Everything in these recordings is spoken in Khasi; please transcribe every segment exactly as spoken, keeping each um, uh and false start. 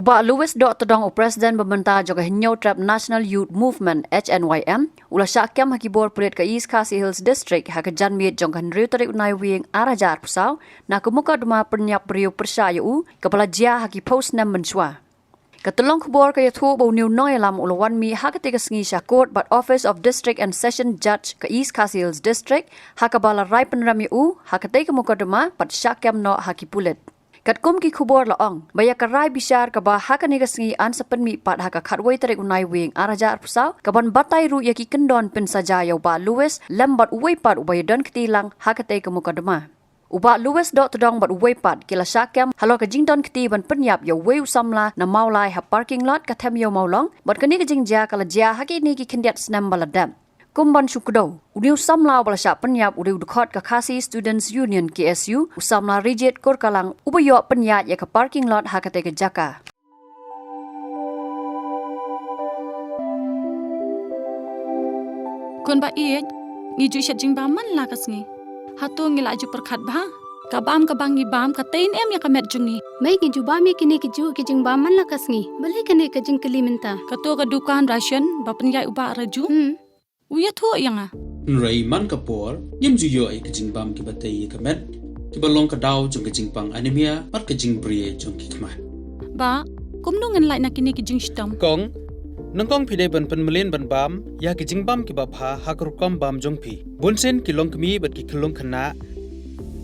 Bah Louis Dohtdong, u President ba mynta jong ka Hynñiewtrep National Youth Movement, H N Y M, u la shah kem ha ki bor pulit ka East Khasi Hills District ha ka janmiet jong ka hynriew tarik u Naiwieng ar hajar arphew saw, na ka mukotduma pynïap briew pyrshah ïa u, kaba la jia ha ki phew snem mynshuwa. Ka tyllong khubor ka ïathuh ba une u nongïalam u la wan mih ha katei ka sngi sha court bad Office of District and Session Judge ka East Khasi Hills District, ha kaba la rai pynrem ïa u ha katei ka mukotduma bad shah kem noh ha ki pulit. Katkum ki khubor la ong ba ïa ka rai bishar kaba ha kane ka sngi yn sa pynmih pat ha ka khatwei tarik u Naiwieng ar hajar arphew saw, ka ban batai ruh ïa ki kyndon pynsaja ïa u Bah Louis lem bad uwei pat uba ïadon kti lang ha katei ka mukotduma. U Bah Louis Dohtdong bad uwei pat ki la shah kem halor ka jingdon kti ban pynïap ïa uwei u samla na Mawlai ha parking lot ka Them Ïew Mawlong, bad kane ka jingjia ka la jia ha kine ki khyndiat snem ba la dep. Kum ban shu kdew, une u samla uba la shah pynïap u dei u dkhot ka Khasi Students Union, K S U, u samla Rijit Kurkalang, uba ïoh pynïaid ïa ka parking lot ha katei ka jaka. Khun ba ïeit, ngi ju shet jingbam man la ka sngi. Hato ngi la ju pyrkhat bha? Ka bam kaba ngi bam ka tei ne em ïa ka met jong ngi? Mei, ngi ju bam ïa kine ki juh ki jingbam man la ka sngi. Balei kane ka jingkylli mynta? Kato ka dukan ration ba pynïaid u Bah Raju? Hmm. U ïathuh ïa nga. Hynrei man ka por, ngim ju ïoh ïa ki jingbam kiba tei ïa ka met, kiba long ka daw jong ka jingpang anemia bad ka jingbri jong ki khmat. Bah, kumno ngin lait na kine ki jingshitom? Kong, nyngkong phi dei ban pynmlien ban bam ïa ki jingbam kiba bha ha ka rukom bam jong phi. Bunsien ki longkmie bad ki khyllung khynnah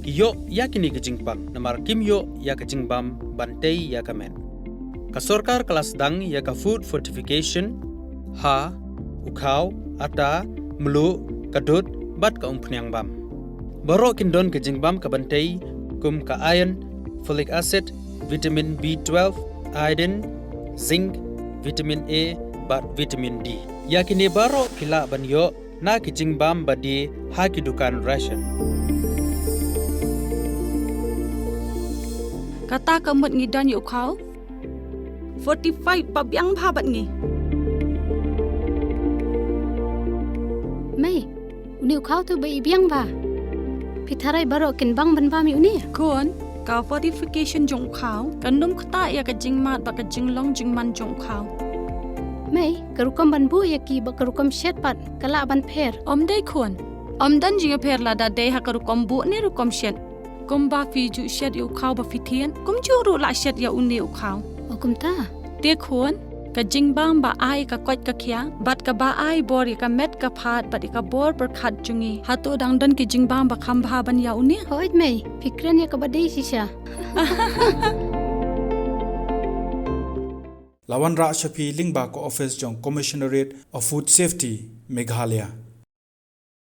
ki ïoh ïa kine ki jingpang namar kim ïoh ïa ka jingbam ban tei ïa ka met. Ka sorkar ka la sdang ïa ka food fortification ha u khaw, ata, mluh, ka dud bad ka umphniang bam. Baroh kin don ka jingbam ka ban tei kum ka iron, folic acid, vitamin B twelve, iodine, zinc, vitamin A bad vitamin D. Ïa kine baroh phi lah ban ïoh na ki jingbam ba die ha ki dukan ration. Kata ka mut ngi don ïa u khaw fortified ba biang bha bad ngi. Mei, une u khaw te ba i biang bha. Phi tharai baroh kin bang ban bam ïa une? Khun, ka fortification jong u khaw kan ym ktah ïa ka jingmad bad ka jinglong jingman jong u khaw. Mei, ka rukom ban buh ïa ki bad ka rukom shet pat ka lah ban pher? Ym dei khun. Ym don jingpher lada dei ha ka rukom buh ne rukom shet. Kumba phi ju shet ïa u khaw ba phi thied, kumjuh ruh lah shet ïa une u khaw. O kumta? Te khun, ka jingbam ba ai ka koit ka khiah bad kaba ai bor ïa ka met ka phad bad ïa ka bor pyrkhat jong ngi, hato dang don ki jingbam ba kham bha ban ïa une? Hooid mei, phi kren ïa kaba dei shisha. La wanrah sha phi lyngba ka office jong Commissionerate of Food Safety, Meghalaya.